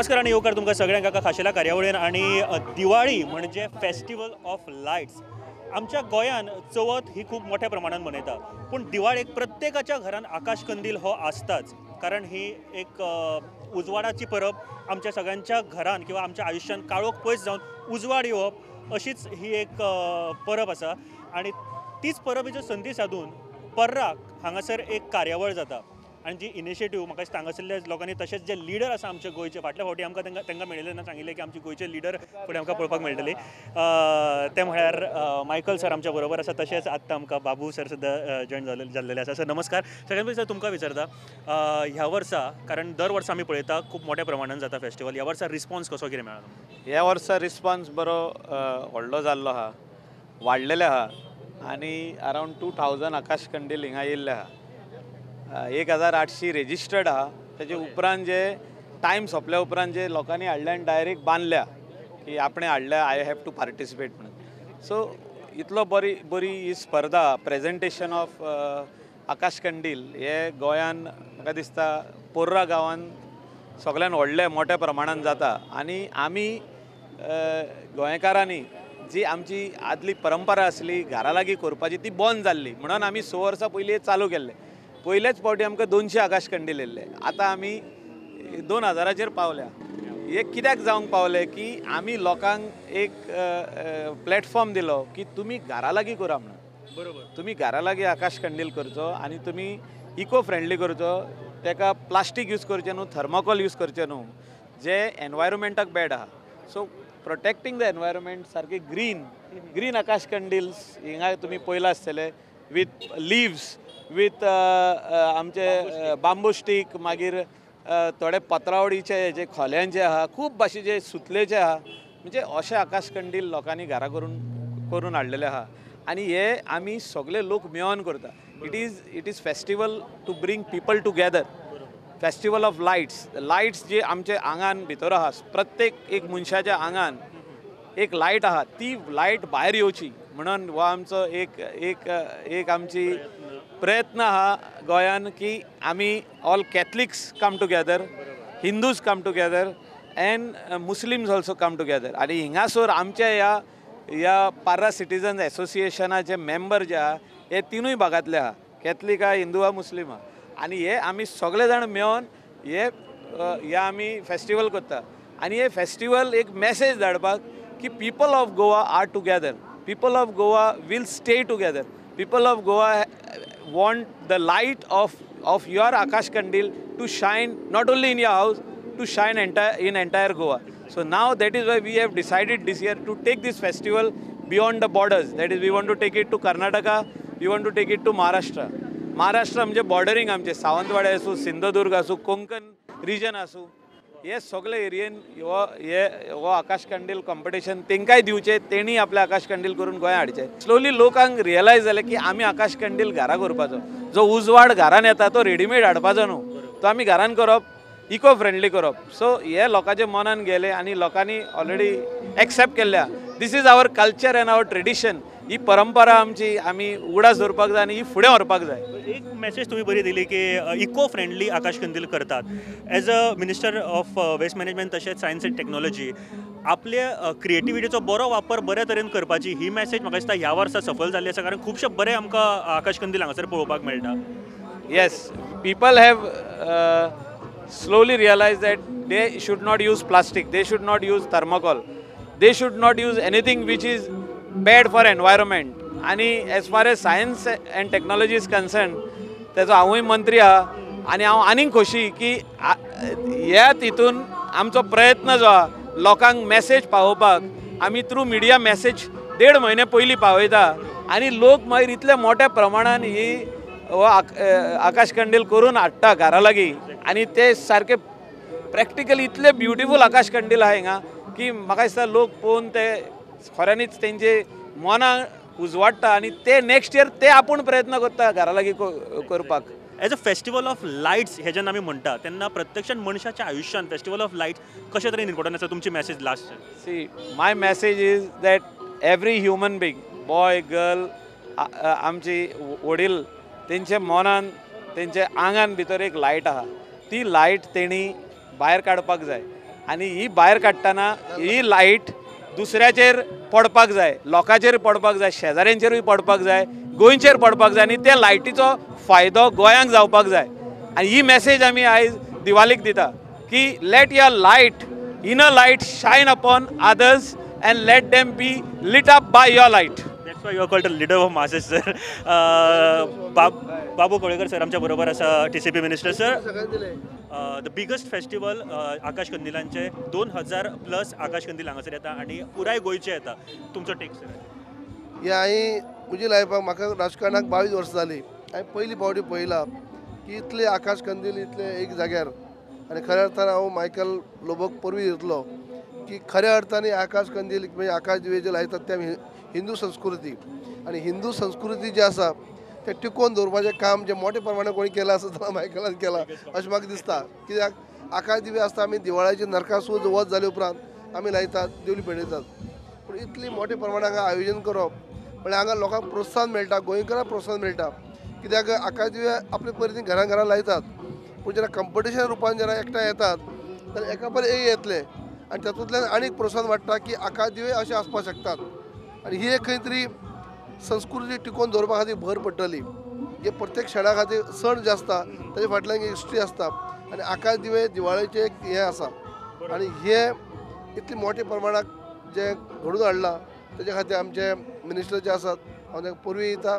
नमस्कार आनी येवकार तुमकां सगळ्यांक एका खाशेल्या कार्यावळीन. आनी दिवाळी म्हणजे फेस्टिवल ऑफ लायट्स. आमच्या गोंयान चवथ ही खूब मोठ्या प्रमाणान मनयता, पूण दिवाळेक प्रत्येकाच्या घरान आकाश कंदील हो आसताच, कारण ही एक उजवाडाची परब. आमच्या सगळ्यांच्या घरान किंवा आमच्या आयुश्यान काळोख पयस जावन उजवाड येवप अशीच ही एक परब आसा. आनी तीच परबेच्यो संदी सादून पर्रा हांगासर एक कार्यावळ जाता. आनी जी इनिशिएटीव म्हाका दिसता हांगासरल्या लोकांनी, तशेंच जे लिडर आसा आमचे गोंयचे, फाटल्या फावटी आमकां तांकां मेळिल्ले ना, सांगिल्लें की आमचे गोंयचे लिडर फुडें आमकां पळोवपाक मेळटली, ते म्हळ्यार मायकल सर आमच्या बरोबर आसा, तशेंच आत्तां आमकां बाबू सर सुद्दां जॉयन जाल्लेले आसा. सर नमस्कार. सगळ्यान पयलीं सर तुमकां विचारता, ह्या वर्सा, कारण दर वर्सा आमी पळयता खूब मोठ्या प्रमाणान जाता फेस्टिवल, ह्या वर्सा रिस्पॉन्स कसो कितें मेळ्ळा? ह्या वर्सा रिस्पॉन्स बरो व्हडलो जाल्लो आहा, वाडलेले आहा आनी अरावंड 2000 आकाश कंदील हिंगा येयल्ले आहा. 1800 रेजिस्टर्ड आहा. तेजे उपरांत जे टायम सोंपल्या उपरांत जे लोकांनी हाडल्या आनी डायरेक्ट बांदल्या की आपणें हाडल्या, I have to participate म्हणून. सो इतलो बरी बरी ही स्पर्धा, प्रेजेंटेशन ऑफ आकाश कंदील हे गोंयान म्हाका दिसता पोर्रा गांवान सगळ्यान व्हडले मोठ्या प्रमाणान जाता. आनी आमी गोंयकारांनी जी आमची आदली परंपरा आसली घरा लागीं करपाची ती बंद जाल्ली, म्हणून आमी 6 वर्सां पयलीं चालू केल्लें. पयलेच फावटी आमकां 200 आकाश कंदील येयल्ले, आतां आमी 2000चेर पावल्या. हे कित्याक जावंक पावले की आमी लोकांक एक प्लॅटफॉर्म दिलो की तुमी घरा लागीं करा म्हणून. बरोबर, तुमी घरा लागीं आकाश कंदील करचो आनी तुमी इको फ्रेंडली करचो, ताका प्लास्टीक यूज करचें न्हू, थर्मोकॉल यूज करचें न्हू, जे एनवायरमेंटाक बॅड आहा. सो प्रोटेक्टींग the environment सारके ग्रीन ग्रीन आकाश कंदील्स हिंगा तुमी पळयला आसतले, विथ लिव्स, विथ आमचे बांबू स्टीक, मागीर थोडे पत्रावळीचे जे खोल्यांचे आहा, खूब भाशेचे सुतलेचे आहा. म्हणजे अशे आकाश कंदील लोकांनी घरा करून करून हाडलेले आहा. आनी हे आमी सगळे लोक मेळोन करता. It is festival to bring people together, festival of lights. Lights जे आमचे आंगान भितर आहा, प्रत्येक एक मनशाच्या आंगान एक लायट आहा, ती लायट भायर येवची म्हणून हो आमचो एक एक एक आमची प्रयत्न आहा गोंयान की आमी all Catholics come together, Hindus come together and Muslims also come together. आनी हिंगासर आमच्या ह्या ह्या पार्रा सिटीजन्स एसोसिएशनाचे मेंबर जे आहा हे तिनूय भागांतले आहा, कॅथलीक आहा, हिंदू आहा, मुस्लीम आहा. आनी हे आमी सगळे जाण मेळोन हे हे आमी फेस्टिवल करता. आनी हे फेस्टिवल एक मॅसेज धाडपाक की people of Goa are together, people of Goa will stay together, people of Goa want the light of your Akash Kandil to shine not only in your house, to shine in entire Goa. So now that is why we have decided this year to take this festival beyond the borders. That is, we want to take it to Karnataka, we want to take it to Maharashtra. Maharashtra म्हणजे bordering आमचे सावंतवाडे आसूं, सिंधुदुर्ग आसूं, Konkan reason आसूं, हे सगळे एरियेन हो हे हो आकाश कंदील कॉम्पिटिशन तेंकांय दिवचें, तेणी आपले आकाश कंदील करून गोंया हाडचें. स्लोली लोकांक रियलायज जालें की आमी आकाश कंदील घरा करपाचो, जो उजवाड घरान येता तो रेडीमेड हाडपाचो न्हू, तो आमी घरान करप, इको फ्रेंडली करप. सो हे लोकांच्या मनान गेले आनी लोकांनी ऑलरेडी एक्सेप्ट केल्ल्या. This is our culture and our tradition. ही परंपरा आमची आमी उगडास दवरपाक जाय आनी ही फुडें व्हरपाक जाय. एक मॅसेज तुमी बरी दिली की इको फ्रेंडली आकाश कंदील करतात. As a minister of waste management तशेंच सायन्स एंड टॅक्नॉलॉजी आपले क्रिएटिविटीचो बरो वापर बऱ्या तरेन करपाची ही मॅसेज म्हाका दिसता ह्या वर्सा सफल जाल्ली आसा, कारण खुबशे बरे आमकां आकाश कंदील हांगासर पळोवपाक मेळटा. Yes, people have slowly realise that they should not use plastic, they should not use thermocol, they should not use anything which is bad for environment. आनी as far as science and technology is concern, तेजो हांवूय मंत्री आहा आनी हांव आनीक खोशी की ह्या तितून आमचो प्रयत्न जो आहा लोकांक मॅसेज पावोवपाक, आमी थ्रू मिडिया मॅसेज 1.5 म्हयने पयलीं पावयता आनी लोक मागीर इतल्या मोठ्या प्रमाणान ही हो आकाश कंदील करून हाडटा घरा लागीं. आनी ते सारके प्रॅक्टिकली इतले ब्युटिफूल आकाश कंदील आहा हिंगा की म्हाका दिसता लोक पळोवन ते खऱ्यांनीच तेंचे मनां उजवाडटा आनी ते नेक्स्ट इयर ते आपूण प्रयत्न करता घरा लागीं करपाक. As a festival of lights हे जेन्ना आमी म्हणटा तेन्ना प्रत्यक्षान मनशाच्या आयुश्यान फेस्टिवल ऑफ लायट्स कशे तरेन इम्पोर्टंट आसा, तुमची message last? See, my message is that every human being, boy, girl, आमची वडील तेंच्या मनान तेंच्या आंगान भितर एक लायट आहा, ती लायट तेणी भायर काडपाक जाय. आनी ही भायर काडटना ही लायट दुसऱ्याचेर पडपाक जाय, लोकांचेर पडपाक जाय, शेजाऱ्यांचेरूय पडपाक जाय, गोंयचेर पडपाक जाय आनी त्या लायटीचो फायदो गोंयांक जावपाक जाय. आनी ही मॅसेज आमी आयज दिवालीक दिता की let your light, inner light shine upon others and let them be lit up by your light. That's why you are called the leader of masses, sir. Babu Kolekar sir आमच्या बरोबर आसा, TCP minister sir. The biggest festival Akash कंदिलांचे 2000 plus आकाश कंदील हांगासर येता आनी पुराय गोंयचे येता. तुमचो टेक सर. हे हांवें म्हजी लायफाक म्हाका राजकारणाक 22 वर्सां जालीं. हांवें पयली फावटी पळयलां की इतले आकाश कंदील इतले एक जाग्यार. आनी खऱ्या अर्थान हांव मायकल लोबोक परबीं दितलो की खऱ्या अर्थान आकाश कंदील म्हणजे आकाश दिवे जे लायतात ते आमी हिंदू संस्कृती आनी हिंदू संस्कृती जी आसा ते टिकोवन दवरपाचें काम जें मोठे प्रमाणान कोणी केलां आसत जाल्यार मायकलान केलां अशें म्हाका दिसता. कित्याक आकाश दिवे आसता आमी दिवाळेचे नरकासूर वध जाले उपरांत आमी लायतात, दिवली पेटयतात. पूण इतली मोठे प्रमाणान हांगा आयोजन करप म्हळ्यार हांगा लोकांक प्रोत्साहन मेळटा, गोंयकारांक प्रोत्साहन मेळटा. कित्याक आकाश दिवे आपले परीन घरां घरां लायतात, पूण जेन्ना कंपिटिशन रुपान जेन्ना एकठांय येतात जाल्यार एका पर एक येतले आनी तातूंतल्यान आनीक प्रोत्साहन वाडटा की आकाश दिवे अशे आसपाक शकतात. आनी ही एक खंय तरी संस्कृती टिकोवन दवरपा खातीर भर पडटली. जे प्रत्येक सणा खातीर सण जे आसता ताजे फाटल्यान एक हिस्ट्री आसता आनी आकाश दिवे दिवाळेचें एक हें आसा. आनी हें इतले मोठे प्रमाणाक जें घडून हाडलां ताजे खातीर आमचे मिनिस्टर जे आसात हांव तांकां परबीं दिता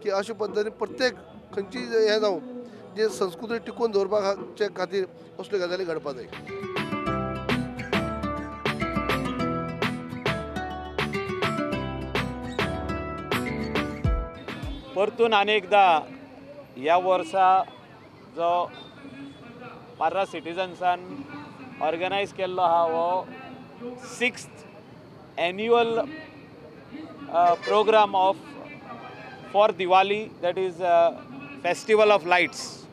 की अशे पद्दतीन प्रत्येक खंयची हें जावं जे संस्कृती टिकोवन दवरपाचे खातीर असल्यो गजाली घडपा जाय. परतून आनी एकदां ह्या वर्सा जो पार्रा सिटीजन्सान ऑर्गनायज केल्लो आहा हो 6th annual programme of for Diwali, that is festival of lights.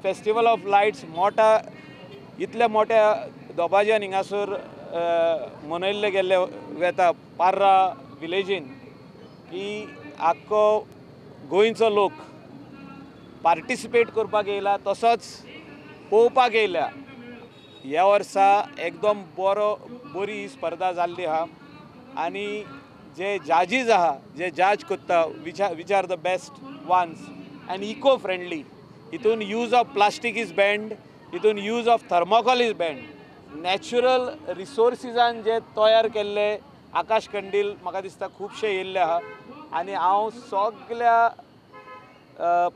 Festival of lights मोठ्या इतल्या मोठ्या दबाज्यान हिंगासर मनयल्ले गेल्ले वेता पार्रा विलेजीन की आख्खो गोंयचो लोक पार्टिसिपेट करपाक येयला, तसोच पळोवपाक येयल्या. ह्या वर्सा एकदम बरो बरी ही स्पर्धा जाल्ली आहा आनी जे जाजीज आहा, जे जज करता which are the best ones and eco friendly. हितून use of plastic is banned, हितून use of thermocol is banned. Natural रिसोर्सिसान जे तयार केल्ले आकाश कंदील म्हाका दिसता खुबशे येयल्ले आहा आनी हांव सगल्या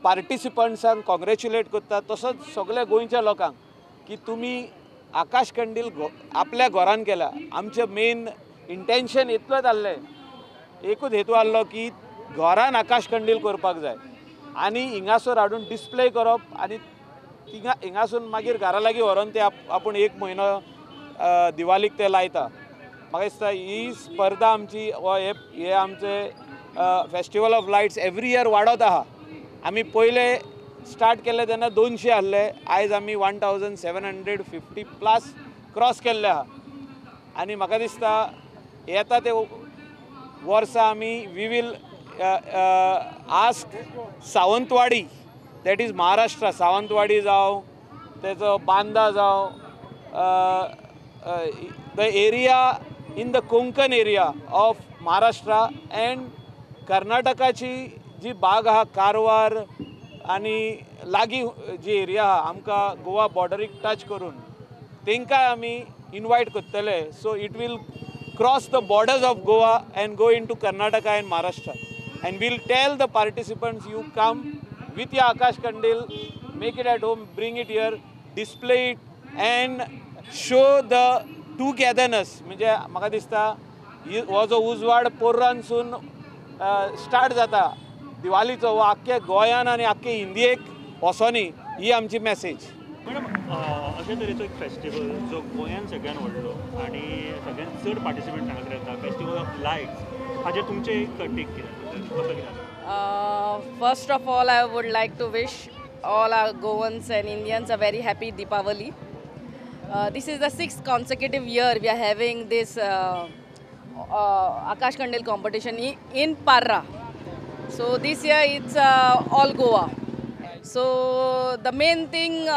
पार्टिसिपंट्सांक कॉंग्रेच्युलेट करता, तसोच सगल्या गोंयच्या लोकांक की तुमी आकाश कंदील आपल्या घरान केला. आमचें मेन इंटेन्शन इतलोच आहलें, एकूच हेतू आहलो की घरान आकाश कंदील करपाक जाय आनी हिंगासर हाडून डिस्प्ले करप आनी थिंगा हिंगासून मागीर घरा लागीं व्हरोन ते आपूण एक म्हयनो दिवालीक ते लायता. म्हाका दिसता ही स्पर्धा आमची वा हे आमचे festival of lights every year वाडत आहा. आमी पयले स्टार्ट केल्ले तेन्ना 200 आहले, आयज आमी 1750 प्लस क्रॉस केल्ले आहा. आनी म्हाका दिसता येता ते वर्सा आमी we will ask Sawantwadi, that is Maharashtra, Sawantwadi जावं तेजो बांदा जावं, the area in the Konkan area of Maharashtra and कर्नाटकाची जी बाग आहा कारवार आनी लागीं जी एरिया आहा आमकां गोवा बॉर्डरीक टच करून तेंकां आमी इनवायट करतले. So it will cross the borders of Goa and go into Karnataka and Maharashtra and we'll tell the participants, you come with your Akash Kandil, make it at home, bring it here, display it and show the togetherness. म्हणजे म्हाका दिसता हो जो उजवाड पोर्रानसून start जाता दिवाळीचो, हो आख्खे गोंयान आनी आख्खे इंडियेक वचोनी, ही आमची मॅसेज. मॅडम, अशे तरेचो एक फेस्टिवल जो गोंयान सगळ्यान व्हडलो आनी सगळ्यान चड पार्टिसिपंट हांगासर येता, फेस्टिवल ऑफ लायट्स, हाजेर तुमचें एक टेक कितें, कसो कितें? First of all, I would like to wish all our Goans and Indians a very happy Deepavali. This is the 6th consecutive year we are having this Akash Kandil competition in Parra. So this year it's all Goa. So the main thing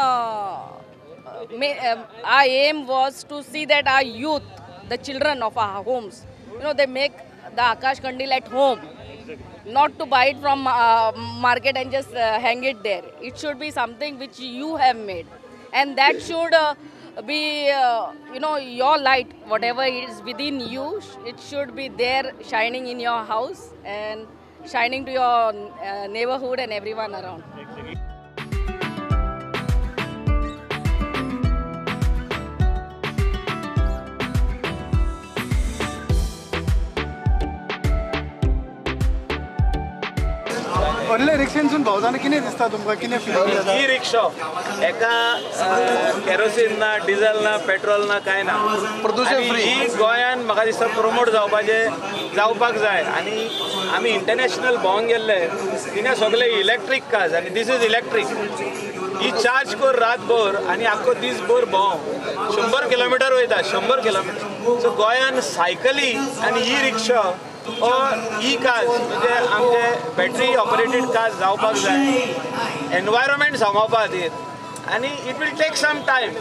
Our aim was to see that our youth, the children of our homes, you know, they make the Akash Kandil at home, not to buy it from market and just hang it there. It should be something which you have made, and that should be, you know, your light, whatever is within you, it should be there shining in your house and shining to your neighborhood and everyone around. Exactly. व्हडले रिक्षेनसून भोंवतना कितें दिसता तुमकां, कितें feel जाता? E रिक्षा एका kerosene ना, diesel ना, पेट्रोल ना, कांय ना, प्रदूषण फ्री. ही गोंयान म्हाका दिसता प्रमोट जावपाचें, जावपाक जाय. आनी आमी इंटरनॅशनल भोंवंक गेल्ले तिणें सगळे इलेक्ट्रीक कार्स आनी this is electric. He charge कर रातभर आनी आख्खो दीसभर भोंव, 100 किलोमिटर वयता, 100 किलोमिटर. सो गोंयान सायकली आनी ई रिक्षा ई कार्स म्हणजे आमचे बॅटरी ऑपरेटेड कार्स जावपाक जाय, एनवायरमेंट सांबाळपा खातीर. आनी it will take some time.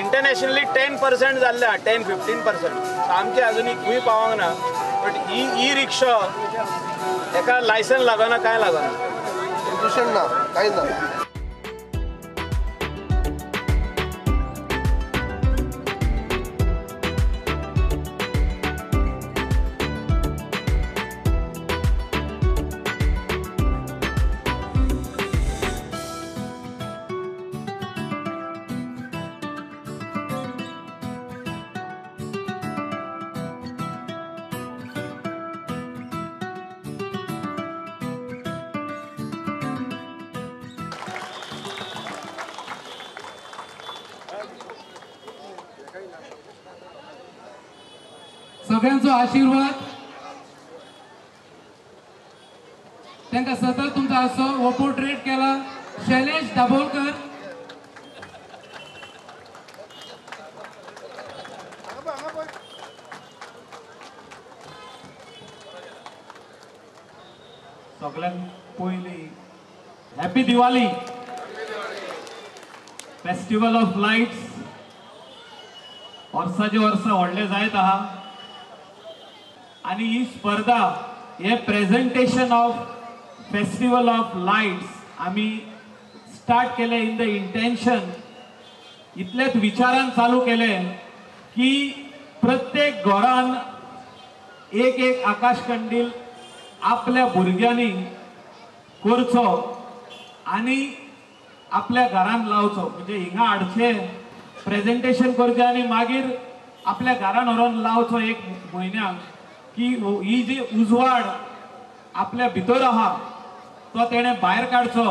Internationally 10% जाल्ले आहा, 10-15%. आमचे अजुनूय खंय पावोंक ना. बट he ई रिक्षा एका लायसन लागना, कांय लागना, प्रदूषण ना, कांय ना. सगळ्यांचो आशीर्वाद तांकां सतत तुमचो आसो. हो पोर्ट्रेट केला शैलेश दाभोलकर. सगळ्यांत पयलीं happy Diwali. Festival of lights वर्साचे वर्सा व्हडलें जायत आहा आनी ही स्पर्धा हे presentation of festival of lights आमी स्टार्ट केले इन the intention, इतलेच विचारान चालू केले की प्रत्येक घरान एक एक आकाश कंदील आपल्या भुरग्यांनी करचो आनी आपल्या घरान लावचो. म्हणजे हिंगा हाडचे प्रेजेंटेशन करचें आनी मागीर आपल्या घरान व्हरोन लावचो एक म्हयन्याक, की ही जी उजवाड आपल्या भितर आहा तो तेणें भायर काडचो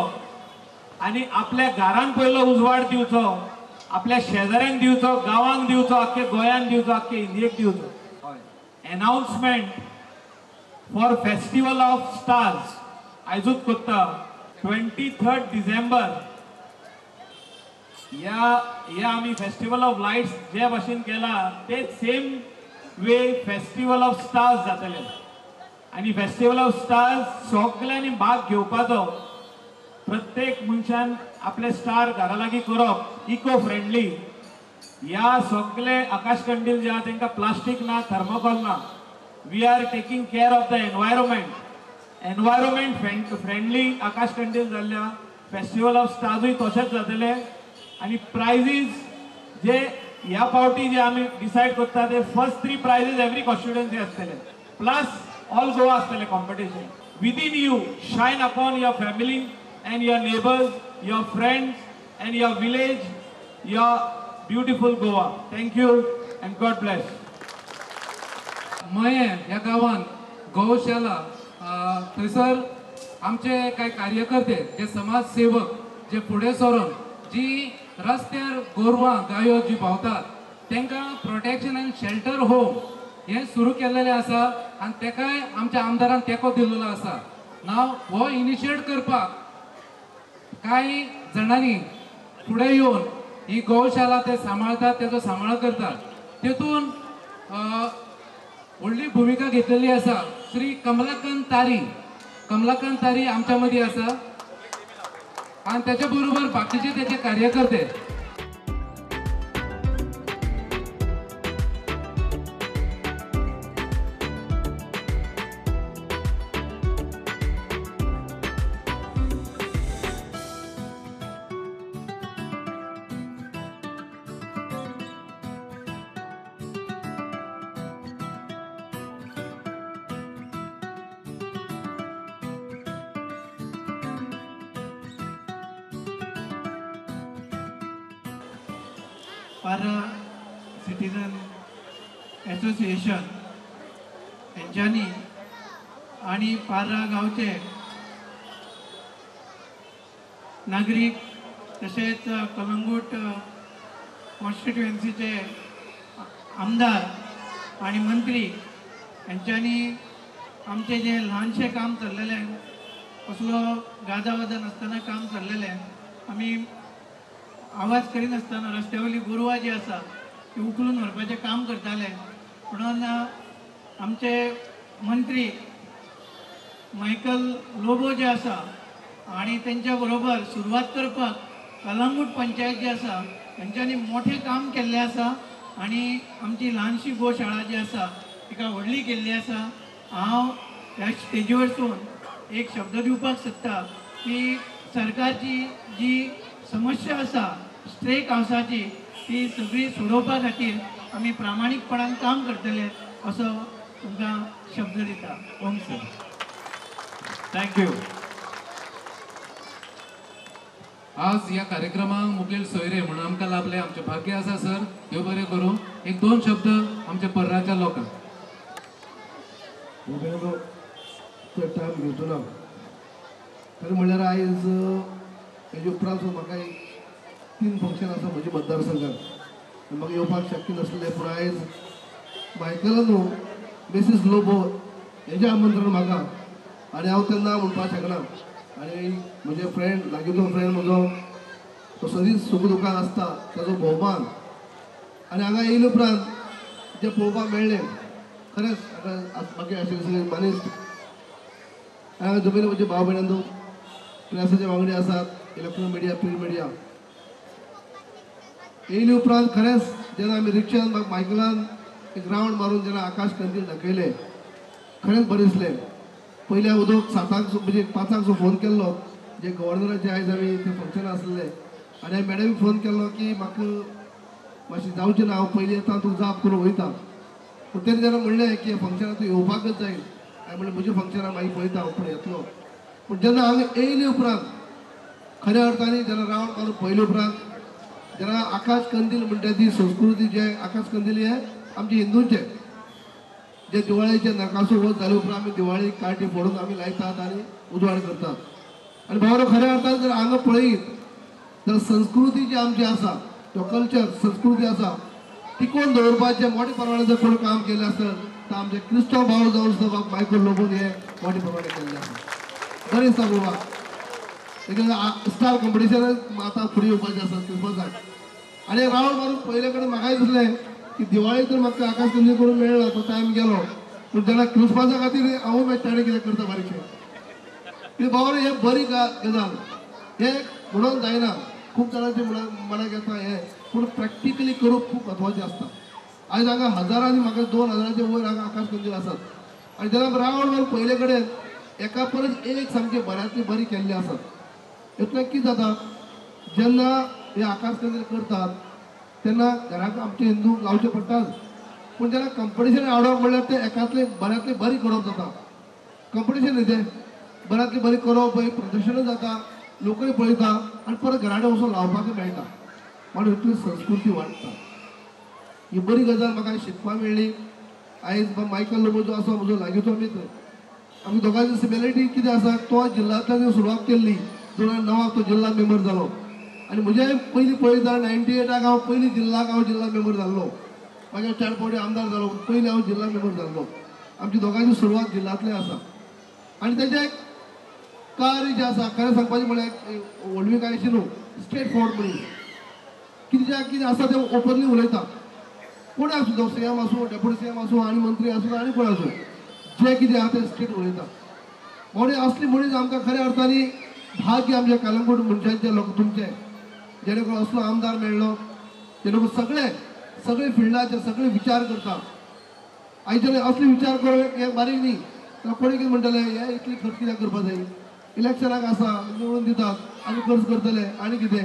आनी आपल्या घरान पयलो उजवाड दिवचो, आपल्या शेजाऱ्यांक दिवचो, गांवांक दिवचो, आख्खे गोंयांत दिवचो, आख्खे इंडियेक दिवचो. Announcement for festival of stars आयजूच करता 23 डिसेंबर. ह्या आमी फेस्टिवल ऑफ लायट्स जे भाशेन केला ते same way festival of stars जातले आनी फेस्टिवल ऑफ स्टार्स सगळ्यांनी भाग घेवपाचो. प्रत्येक मनशान आपले स्टार घरा लागीं करप, इको फ्रेंडली. ह्या सगळे आकाश कंदील जे आहा तांकां प्लास्टीक ना, थर्मोकॉल ना. We are taking care of the environment. Environment friendly आकाश कंदील जाल्ल्या फेस्टिवल ऑफ स्टार्सूय तशेंच जातले. आनी प्रायजीस जे ह्या फावटी जे आमी डिसायड करता ते फर्स्ट 3 प्रायजीस एवरी कॉन्स्टिट्युएन्सी आसतले, प्लस ऑल गोवा आसतले competition. Within you shine upon your family and your neighbours, your friends and your village, your beautiful Goa. Thank you and God bless. Mayem ह्या गांवान गौशाला थंयसर आमचे कांय कार्यकर्ते जे समाजसेवक जे फुडें सरून जी रस्त्यार गोरवां गायो जी भोंवतात तांकां प्रोटेक्शन आनी शेल्टर होम हें सुरू केल्लें आसा आनी तेकाय आमच्या आमदारान तेंको दिल्लो आसा. नाव हो इनिशिएट करपाक कांय जाणांनी फुडें येवन ही गौशाला ते सांबाळतात, तेजो सांबाळ करतात. तेतून व्हडली भुमिका घेतलेली आसा श्री कमलाकांत तारी. कमलाकांत तारी आमच्या मदीं आसा आनी त्याच्या बरोबर बाकीचे त्याचे कार्यकर्ते. पारा सिटीजन एसोसिएशन हेंच्यांनी आनी पारा गांवचे नागरीक तशेंच कलंगूट कॉन्स्टिट्युएन्सीचे आमदार आनी मंत्री हेंच्यांनी आमचें जें ल्हानशें काम चल्लेलें, कसलो गाजावाजा नासतना काम चल्लेलें, आमी आवाज करिनासतना रस्त्या वयली गोरवां जी आसा ती उखलून व्हरपाचें काम करताले. म्हणून आमचे मंत्री मायकल लोबो जे आसा आनी तेंच्या बरोबर सुरवात करपाक कलंगूट पंचायत जी आसा तेंच्यांनी मोठें काम केल्लें आसा आनी आमची ल्हानशी गोशाळा जी आसा तिका व्हडली केल्ली आसा. हांव ह्या स्टेजी वरसून एक शब्द दिवपाक सोदता की सरकारची जी समस्या आसा स्ट्रे कावसाची ती सगळी सोडोवपा खातीर आमी प्रामाणीकपणान काम करतले असो तुमकां शब्द दिता. ओम सर. Thank you. आज ह्या कार्यक्रमाक मुखेल सोयरे म्हणून आमकां लाभले, आमचें भाग्य आसा सर. देव बरें करूं. एक दोन शब्द आमच्या पर्राच्या लोकांक. चड टायम घेवचो ना, खरें म्हणल्यार आयज हेजे उपरांत म्हाका एक 3 फंक्शन आसा म्हज्या मतदारसंघात, म्हाका येवपाक शक्य नासलें. पूण आयज मायकलान न्हू मिसीस लोबो हेजें आमंत्रण म्हाका आनी हांव तेन्ना म्हणपाक शकना. आनी म्हजे फ्रेंड, लागींचो फ्रेंड म्हजो, तो सदींच सुख दुखान आसता, ताजो भोवमान. आनी हांगा येयले उपरांत जें पळोवपाक मेळ्ळें खरेंच हांगा म्हाका आशिल्ले सगळे मानेस्त, हांगा जमिल्ले म्हजे भाव भयणांनो, प्रेसाचे वांगडी आसात, इलेक्ट्रॉनिक मिडिया, प्रिंट मिडिया. येयले उपरांत खरेंच जेन्ना आमी रिक्षान मायकलान एक रावंड मारून जेन्ना आकाश कंदील दाखयलें खरेंच बरें दिसलें. पयल्या उदक 7 म्हणजे 5 फोन केल्लो, जे गव्हर्नराचे आयज आमी ते फंक्शन आसलें आनी हांवें मॅडमीक फोन केल्लो की म्हाका मातशें जावचें ना, हांव पयलीं येता तूं जाप करून वयता. पूण तेणें जेन्ना म्हणलें की फंक्शनाक तूं येवपाकच जाय, हांवें म्हणलें म्हजें फंक्शनाक मागीर पळयता हांव, पूण येतलो. पूण जेन्ना हांगा येयले उपरांत खऱ्या अर्थान जेन्ना रावंड मारून पळयले उपरांत जेन्ना आकाश कंदील म्हणटा ती संस्कृती, जे आकाश कंदील हे आमचे हिंदूंचे जे दिवाळेचे नरकासूर वध जाले उपरांत आमी दिवाळी काठी फोडून आमी लायतात आनी उजवाड करतात. आनी भावानो खऱ्या अर्थान जर हांगा पळयत तर संस्कृती जी आमची आसा, तो कल्चर संस्कृती आसा टिकोवन दवरपाचें मोठे प्रमाणात जर कोण काम केलें आसत तर आमचे क्रिस्तांव भाव जावन सुद्दां बाब मायकल लोबोन हे मोठे प्रमाणात केल्लें आसा. बरें दिसता बाबा, स्टार कॉम्पिटिशन आतां फुडें येवपाचें आसा क्रिसमसाक. आनी रावंड मारून पयले कडेन म्हाकाय दिसलें की दिवाळी तर म्हाका आकाश कंदील करून मेळ्ळा, तो टायम गेलो. पूण जेन्ना क्रिसमसा खातीर हांवूय मागीर ताणें कितें करता बारीकशें की बाबा हें बरी गजाल, हें म्हणून जायना, खूब जाणांचे मनाक येता हें, पूण प्रॅक्टिकली करप खूब म्हत्वाचें आसता. आयज हांगा हजारांनी, म्हाका 2000 वयर हांगा आकाश कंदील आसात आनी जेन्ना रावंड मारून पयले कडेन एका परस एक सामकें बऱ्यांतली बरी केल्ली आसात. इतलें कितें जाता जेन्ना हे आकाश कंदील करतात तेन्ना घराक आमचे हिंदू लावचे पडटाच, पूण जेन्ना कंपिटिशन हाडप म्हणल्यार तें एकांतलें बऱ्यांतलें बरी करप जाता. कंपिटिशन न्ही तें, बऱ्यांतली बरी करप, प्रदर्शनूय जाता, लोकूय पळयता आनी परत घरा कडेन वचून लावपाकूय मेळटा. म्हणून इतली संस्कृती वाडटा. ही बरी गजाल म्हाका शिकपाक मेळ्ळी. आयज मायकल लोबो जो आसा म्हजो लागींचो मित्र, आमी दोगांची सिमिलरिटी कितें आसा, तो जिल्ल्यांतल्यान सुरवात केल्ली 2009 तो जिल्ला मेंबर जालो आनी म्हजे पयलीं पळयता 98 हांव पयलीं जिल्लाक हांव जिल्ला मेंबर जाल्लो, मागीर 4 फावटी आमदार जालो, पयलीं हांव जिल्ला मेंबर जाल्लो. आमची दोगांची सुरवात जिल्ल्यांतली आसा आनी तेजें कार्य जें आसा खरें सांगपाचें म्हळ्यार व्हडली अशी न्हू, स्ट्रेट फॉरवर्ड मनीस, कितें कितें आसा तें ओपनली उलयता. कोण आसूं, तो सीएम आसूं, डेप्युटी सीएम आसूं, आनी मंत्री आसूं, आनी कोण आसूं, जें कितें आसा तें स्ट्रेट उलयता. म्हणून असली मनीस आमकां खऱ्या अर्थान भाग्य आमच्या कलंगूट मनशांचे लोक तुमचे, जेणे करून असलो आमदार मेळ्ळो जेणे करून सगळे सगळे फिल्डाचे सगळे विचार करता. आयच्यान असले विचार करून हें बारीक न्ही, कोणी कितें म्हणटले हे इतली खर्च कित्याक करपा जाय, इलेक्शनाक आसा निवडून दितात आनी खर्च करतले आनी कितें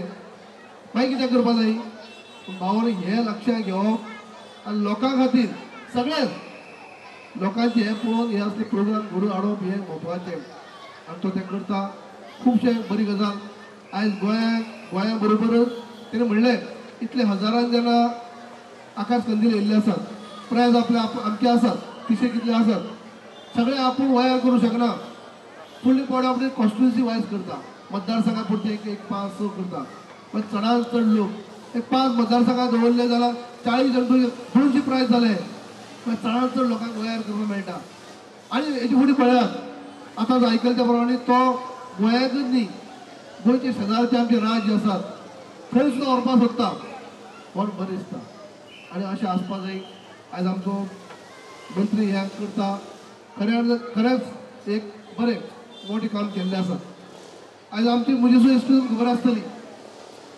मागीर कितें करपा जाय. पूण भावान हें लक्षांत घेवप आनी लोकां खातीर सगळेच लोकांचे हें पळोवन हे असले प्रोग्राम घडोवन हाडप हें म्हत्वाचें आनी तो तें करता. खुबशे बरी गजाल आयज गोंया बरोबरच तेणें म्हणलें इतले हजारान जेन्ना आकाश कंदील येयल्ले आसात, प्रायज आपले आमचे आसात, तिशे कितले आसात, सगळे आपूण वयार करूं शकना. फुडली बॉडी आपली कॉन्स्टिट्युन्सी वायज करता, मतदारसंघा पुरते एक एक 5 6 करता, पण चडांत चड लोक एक 5 मतदारसंघात दवरले जाल्यार 40 जाण 200 प्रायज जाले, पण चडांत चड लोकांक वयार करपाक मेळटा. आनी हेजे फुडें पळयात, आतां जो आयकले त्या प्रमाणे तो गोंयांतच न्ही, गोंयचे शेजारचे आमचे राज्य आसात थंय सुद्दां व्हरपाक सोदता, कोण बरें दिसता. आनी अशें आसपाक जाय. आयज आमचो मंत्री हें करता, खरें खरेंच एक बरें मोठें काम केल्लें आसा. आयज आमची म्हजी सुद्दां एक्सपिरियन्स खबर आसतली,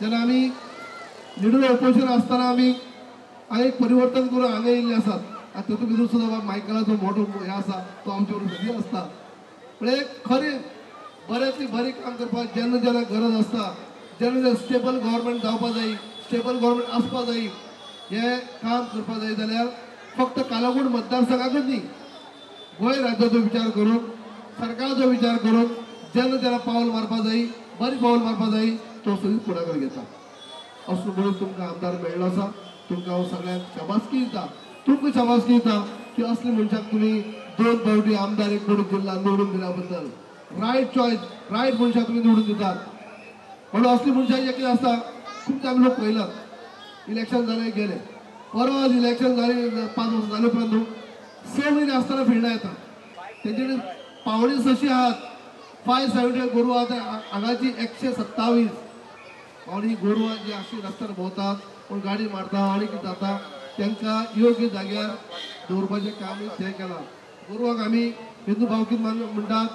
जेन्ना आमी लिडर ऑपोजिशन आसतना आमी हांगा एक परिवर्तन करून हांगा येयल्ले आसात. आनी तातूंत भितर सुद्दां मायकलाचो मोठो हें आसा, तो आमचे बरोबर सदीं आसता. पण एक खरें बऱ्यांतली बरें काम करपाक जेन्ना जेन्ना गरज आसता, जेन्ना जेन्ना स्टेबल गव्हर्मेंट जावपा जाय, स्टेबल गव्हर्मेंट आसपा जाय, हें काम करपा जाय जाल्यार फक्त कालागूट मतदारसंघाकच न्ही, गोंय राज्याचो विचार करून, सरकाराचो विचार करून जेन्ना जेन्ना पावल मारपा जाय, बरें पावल मारपा जाय, तो सगळीं फुडाकार घेता. असो म्हणून तुमकां आमदार मेळ्ळो आसा, तुमकां हांव सगळ्यांक शाबासकी दिता, तुमकां शाबासकी दिता की असले मनशाक तुमी 2 फावटी आमदार एक कोडू जिल्ला निवडून दिल्या बद्दल. रायट चॉयस, रायट मनशाक तुमी निवडून दितात. म्हणून असली मनशां कितें आसता, खूब आमी लोक पळयलात, इलेक्शन जालें गेले, परत इलेक्शन जालें 5 वर्सां जाले उपरांत 6 म्हयने आसतना फिल्डां येता, तेंचे कडेन पावणे 600 आहात, 570 गोरवां आहात, हांगाची 127 पावणी गोरवां जी अशी रस्त्यार भोंवतात, कोण गाडी मारता आनी कितें जाता, तांकां योग्य जाग्यार दवरपाचें काम तें केलां. गोरवांक आमी हिंदू भावकीत म्हणटात,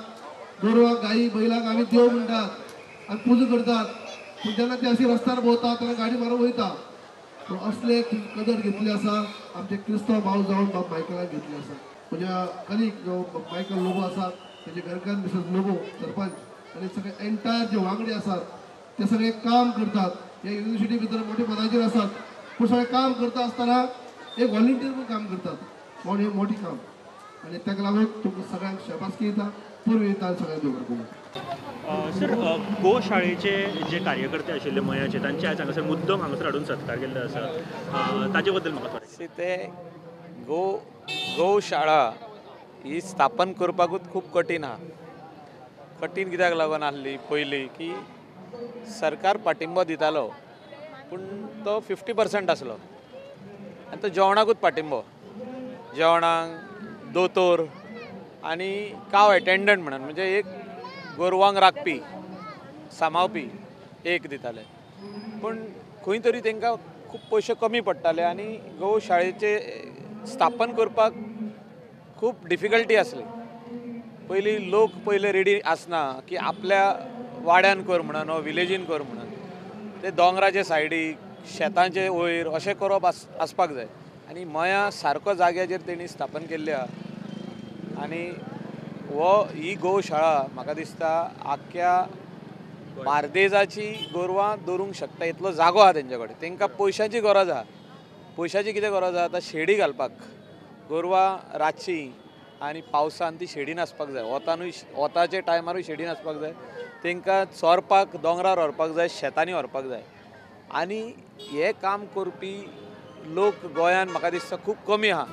गोरवांक गायी बैलांक आमी देव म्हणटात आनी पुजा करतात, पूण जेन्ना ते अशी रस्त्यार भोंवतात तेन्ना गाडी मारून वयता. पूण असले कदर घेतली आसा आमचे क्रिस्तांव भाव जावन बाब मायकलाक घेतले आसा. म्हज्या कलीग जो मायकल लोबो आसा, तेजे घरकान्न मिसेस लोबो सरपंच आनी सगळे एंटायर जे वांगडी आसात ते सगळे काम करतात. ह्या युनिवर्सिटी भितर मोठे पदाचेर आसात, पूण सगळे काम करता आसतना एक व्हॉलंटियर म्हूण काम करतात, म्हणून हें मोठें काम. आनी ताका लागून तुमकां सगळ्यांक शाबासकी दिता, पूर्व दिता, सगळ्यांक दवरता. सर, गोशाळेचे जे कार्यकर्ते आशिल्ले मयाचे, तांचे आयज हांगासर मुद्दम हांगासर हाडून सत्कार केल्लो आसा, ताचे बद्दल म्हाका थोडें. ते गोशाळा ही स्थापन करपाकूच खूब कठीण आहा. कठीण कित्याक लागून आहली, पयली की सरकार पाठिंबो दितालो पूण तो 50% आसलो आनी तो जेवणाकूच पाठिंबो, जेवणाक दोतोर आनी काव एटेंडंट म्हणून, म्हणजे एक गोरवांक राखपी सांबाळपी एक दिताले, पूण खंय तरी तांकां खूब पयशे कमी पडटाले आनी गोशाळेचे स्थापन करपाक खूब डिफिकल्टी आसली. पयलीं लोक पयले रेडी आसना की आपल्या वाड्यान कर म्हणून वा विलेजीन कर म्हणून, ते दोंगराचे सायडीक शेतांचे वयर अशें करप आसपाक जाय. आनी मया सारको जाग्याचेर तेणी स्थापन केल्ली आहा आनी हो ही गोशाळा म्हाका दिसता आख्ख्या बार्देजाची गोरवां दवरूंक शकता इतलो जागो आहा तेंचे कडेन. तांकां पयशांची गरज आहा, पयशांची कितें गरज आहा, आतां शेडी घालपाक गोरवां रातची आनी पावसान ती शेडीन आसपाक जाय, वतानूय वताच्या टायमारूय शेडीन आसपाक जाय, तांकां चोरपाक दोंगरार व्हरपाक जाय, शेतांनी व्हरपाक जाय. आनी हें काम करपी लोक गोंयान म्हाका दिसता खूब कमी आहा.